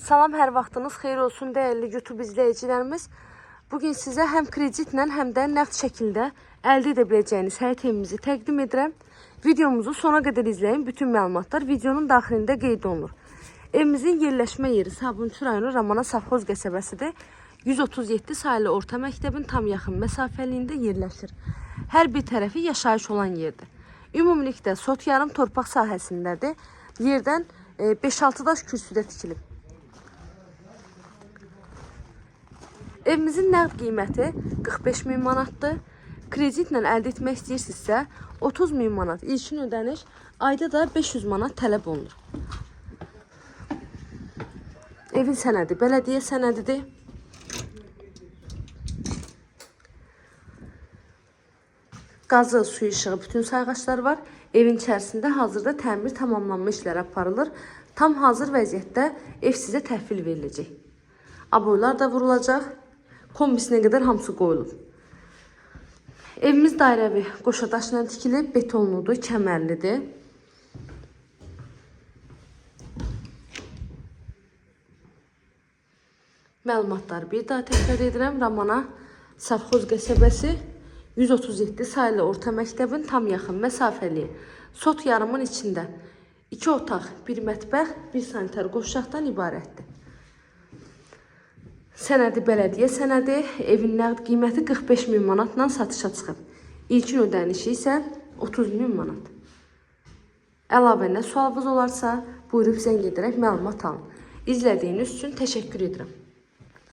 Salam, hər vaxtınız xeyir olsun dəyərli YouTube izləyicilərimiz. Bugün sizə həm kreditlə, həm də nəqd şəkildə əldə edə biləcəyiniz həyət evimizi təqdim edirəm. Videomuzu sona qədər izləyin. Bütün məlumatlar videonun daxilində qeyd olunur. Evimizin yerləşmə yeri Sabunçu rayonu Ramana Safxoz qəsəbəsidir. 137 saylı orta məktəbin tam yaxın məsafəliyində yerləşir. Hər bir tərəfi yaşayış olan yerdir. Ümumilikdə sot yarım torpaq sahəsindədir. Yerdən 5-6 daş kürsüdə tikilib. Evimizin nəqd qiyməti 45 min manatdır. Kreditlə əldə etmək istəyirsinizsə 30 min manat ilkin ödəniş, ayda da 500 manat tələb olunur. Evin sənədi bələdiyyə sənədidir. Qazı, su işığı, bütün sayğaçlar var. Evin içərisində hazırda təmir tamamlanma işləri aparılır. Tam hazır vəziyyətdə ev sizə təhvil veriləcək. Aboylar da vurulacaq. Kombisinə qədər hamısı qoyulub. Evimiz dairəvi qoşa daşla tikilib, betonludur, kəmərlidir. Məlumatları bir daha təkrar edirəm. Ramana Safxoz qəsəbəsi 137 saylı orta məktəbin tam yaxın məsafəli sot yarımın içində 2 otaq, bir mətbəx, bir sanitar qovşaqdan ibarətdir. Sənədi bələdiyyə sənədi, evin nəqd qiyməti 45 min manatla satışa çıxıb. İlkin ödənişi isə 30 min manat. Əlavə nə sualınız olarsa, buyurub zəng edərək məlumat alın. İzlədiyiniz üçün təşəkkür edirəm.